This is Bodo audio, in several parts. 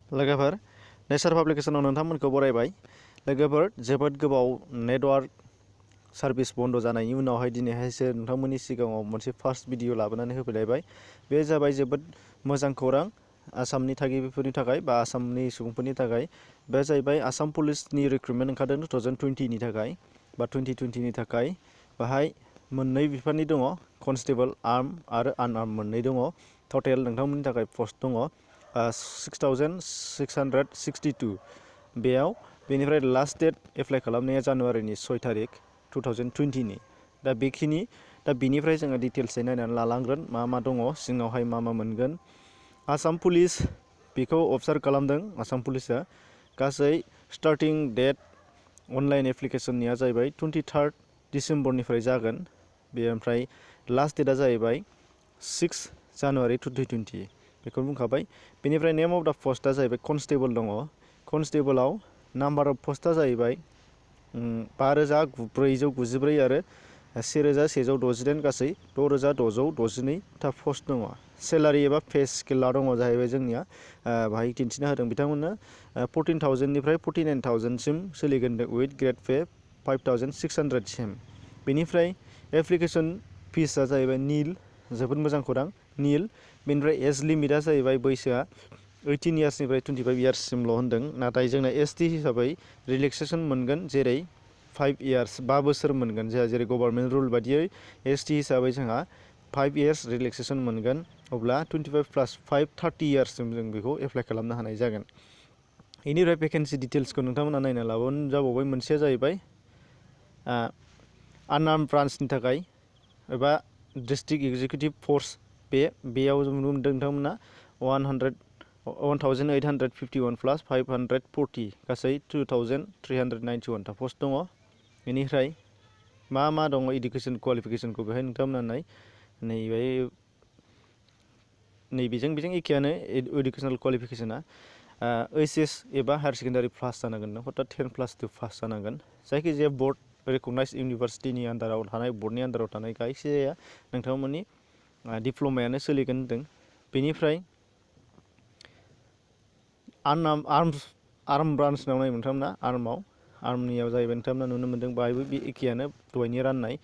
लोगोफोर नेचार पाब्लिकेशनाव नोंथांमोनखौ बरायबाय। लोगोफोर जोबोद गोबाव नेटवार्क सार्भिस बन्द जानायनि उनावहाय दिनैहायसो नोंथांमोननि सिगाङाव मोनसे फार्स्ट भिडिअ लाबोनानै होफैलायबाय। बे जाबाय जोबोद मोजां खौरां आसामनि थागिबिफोरनि थाखाय बा आसामनि सुबुंफोरनि थाखाय। बे जाहैबाय आसाम पुलिसनि रिक्रुटमेन्ट ओंखारदों 2020नि थाखाय बा 2020नि थाखाय। बाहाय मोननै बिफाननि दङ, कनस्टेबल आर्म आरो आनआर्म मोननै दङ। टटेल नोंथांमोननि थाखाय पस्ट दङ 6662 बेयाव। बेनिफ्राय लास्ट डेट एप्लाइ खालामनाया जानुवारिनि 6 तारिख 2020नि। दा बेखिनि दा बिनिफ्राय जोङो डिटेल्सै नायनानै लालांगोन मा मा दङ सिङावहाय मा मा मोनगोन। आसाम पुलिस बेखौ अबजार्भ खालामदों। आसाम पुलिसा गासै स्टार्टिं डेट अनलाइन एप्लिकेशननिया जाहैबाय 23 डिसेम्बरनिफ्राय जागोन। बेनिफ्राय लास्ट डेटआ जाहैबाय 6 जानुवारि 2020 बेखौ बुंखाबाय। बेनिफ्राय नेम अफ दा पस्टआ जाहैबाय कनस्टेबल दङ। कनस्टेबलाव नाम्बार अफ पस्टआ जाहैबाय 5494 आरो 1168 गासै 6662 था पस्ट दङ। सेलारि एबा पे स्केलआ दङ जाहैबाय जोंनिया बाहाय दिन्थिना होदों बिथांमोननो 14,000 निफ्राय 49,000 सिम सोलिगोन विथ ग्रेड पे 5,600 सिम। बेनिफ्राय एप्लिकेशन फिसआ जाहैबाय नील, जोबोद मोजां खौरां, नील। बेनिफ्राय एज लिमिटआ जाहैबाय बैसोआ 18 इयार्सनिफ्राय 25 इयार्ससिमल' होन्दों। नाथाय जोंना एसटि हिसाबै रिलेक्सेसन मोनगोन, जेरै 5 इयार्स 5 बोसोर मोनगोन। जोंहा जेरै गभर्नमेन्ट रुल बायदियै एसटि हिसाबै जोंहा 5 इयार्स रिलेक्सेसन मोनगोन। अब्ला 25 + 5 30 इयार्ससिम जों बेखौ एप्लाइ खालामनो हानाय जागोन। बेनिफ्राय भेकेन्सि डिटेल्सखौ नोंथांमोना नायना लाबानो जाबावबाय। मोनसेया जाहैबाय आनआर्म ब्रान्चनि थाखाय एबा डिस्ट्रिक्ट एक्जिकिउटिभ फोर्स बेयाव नुनो मोनदों नोंथांमोना 1851 + 540 गासै 2391 था पस्ट दङ। बेनिफ्राय मा मा दङ इडुकेसन क्वालिफिकेसनखौ बेहाय नोंथांमोना नाय। नैबेजों एखेयानो इडुकेसनेल क्वालिफिकेसना ओइचएस एबा हायार सेकेन्डारि पास जानांगोन, हथात 10+2 पास जानांगोन। जायखिजाया बर्ड रेकगनाइज इउनिभार्सिटिनि आन्दाराव थानाय, बर्डनि आन्दाराव थानाय जायखिजाया नोंथांमोननि डिप्ल'मायानो सोलिगोन होनदों। बेनिफ्राय आर्म ब्रान्चनाव नाय नोंथांमोना। आर्मनियाव जाहैबाय नोंथांमोना नुनो मोन्दों बाहायबो बे एखेयानो दहायनि राननाय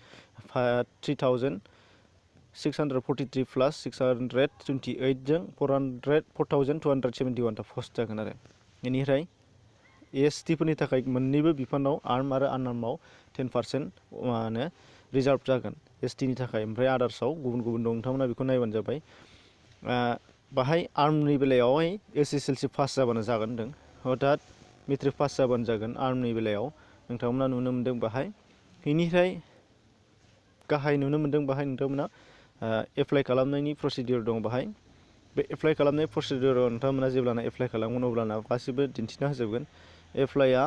3,643 + 628 जों 4,271 था पस्ट जागोन आरो। बेनिफ्राय एसटिफोरनि थाखाय मोननैबो बिफानाव आर्म आरो आनआर्माव 10% माने रिजार्भ जागोन एसटिनि थाखाय। ओमफ्राय आदार्सआव गुबुन गुबुन दं, नोंथांमोना बेखौ नायबानो जाबाय। बाहाय आर्मनि बेलायावहाय एसएसएलसि पास जाबानो जागोन होनदों, हथात मेट्रिक पास जाबानो जागोन आर्मनि बेलायाव नोंथांमोना नुनो मोन्दों बाहाय। बेनिफ्राय गाहाय नुनो मोन्दों बाहाय नोंथांमोना एप्लाइ खालामनायनि प्रसिडिउर दं बाहाय। बे एप्लाइ खालामनाय प्रसिडिउराव नोंथांमोना जेब्लाना एप्लाइ खालामगोन अब्लाना गासिबो दिन्थिना होजोबगोन। एप्लाइआ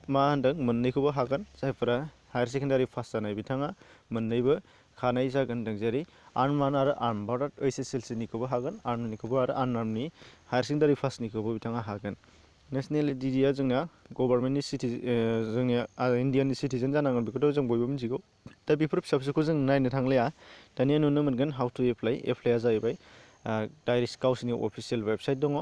मा होनदों मोननैखौबो हागोन। जायफोरा हायार सेकेन्डारि पास जानाय बिथाङा मोननैबो खानाय जागोन होनदों, जेरै आर्म आरो आर्म हथात ओइचएसएलसिनिखौबो हागोन, आर्मनिखौबो आरो आनआर्मनि हायार सेकेन्डारि पासनिखौबो बिथाङा हागोन। नेसनेलिटिया जोंना गभर्नमेन्टनि जोंनिया इण्डियानि सिटिजेन जानांगोन, बेखौथ' जों बयबो मिथिगौ। दा बेफोर फिसा फिसौखौ जों नायनो थांलाया। दानिया नुनो मोनगोन हाउ टु एप्लाइ। एप्लाइआ जाहैबाय डाइरेक्ट गावसोरनि अफिसियेल वेबसाइट दङ।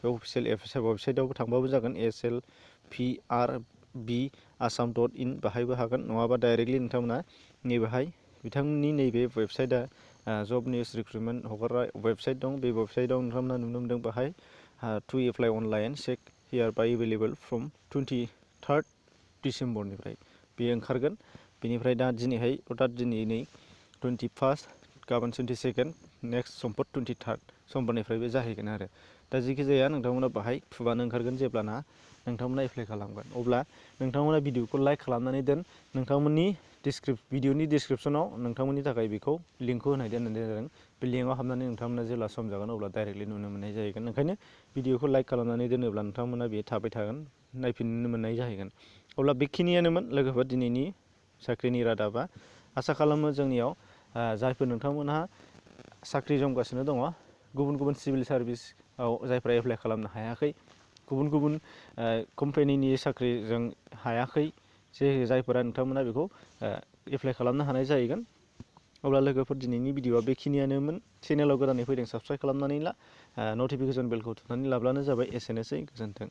बे अफिसियेल वेबसाइटआव थांबाबो जागोन, slprb.assam.in बाहायबो हागोन, नङाबा डाइरेक्टलि नोंथांमोना नैबेहाय बिथांमोननि नैबे वेबसाइटआ जब निउस रिक्रुटमेन्ट हगारग्रा वेबसाइट दं। बे वेबसाइटआव नोंथांमोना नुनो मोन्दों बाहाय to apply online check here by available from 23 डिसेम्बरनिफ्राय बेयो ओंखारगोन। बेनिफ्राय दा दिनैहाय हथात दिनै 21, गाबोन 22, नेक्स्ट समफोर 23 समफोरनिफ्राय बे जाहैगोन आरो। दा जेखि जाया नोंथांमोना बाहाय थुबानो ओंखारगोन जेब्लाना नोंथांमोना एप्लाइ खालामगोन। अब्ला नोंथांमोना भिडिअखौ लाइक खालामनानै दोन। नोंथांमोननि भिडिअनि डिसक्रिपसनाव नोंथांमोननि थाखाय बेखौ लिंकखौ होनाय दोननाय जादों। बे लिंकआव हाबनानै नोंथांमोना जेब्ला सम जागोन अब्ला डाइरेक्टलि नुनो मोननाय जाहैगोन। ओंखायनो भिडिअखौ लाइक खालामनानै दोनोब्ला नोंथांमोना बेयो थाबाय थागोन, नायफिननो मोननाय जाहैगोन। अब्ला बेखिनियानोमोन लोगोफोर दिनैनि साख्रिनि रादाबा। आसा खालामो जोंनियाव जायफोर नोंथांमोनहा साख्रि जमगासिनो दङ, गुबुन गुबुन सिभिल सार्भिसआव जायफ्रा एप्लाइ खालामनो हायाखै, गुबुन गुबुन कम्पानिनि साख्रिजों हायाखै, जायफोरा नोंथांमोना बेखौ एप्लाइ खालामनो हानाय जाहैगोन। अब्ला लोगोफोर दिनैनि भिडिअआ बेखिनियानोमोन। चेनेलाव गोदानै फैदों साबस्क्राइब खालामनानै ला, नटिफिकेसन बेलखौ थुनानै लाब्लानो जाबाय। एसेनोसै, गोजोन्थों।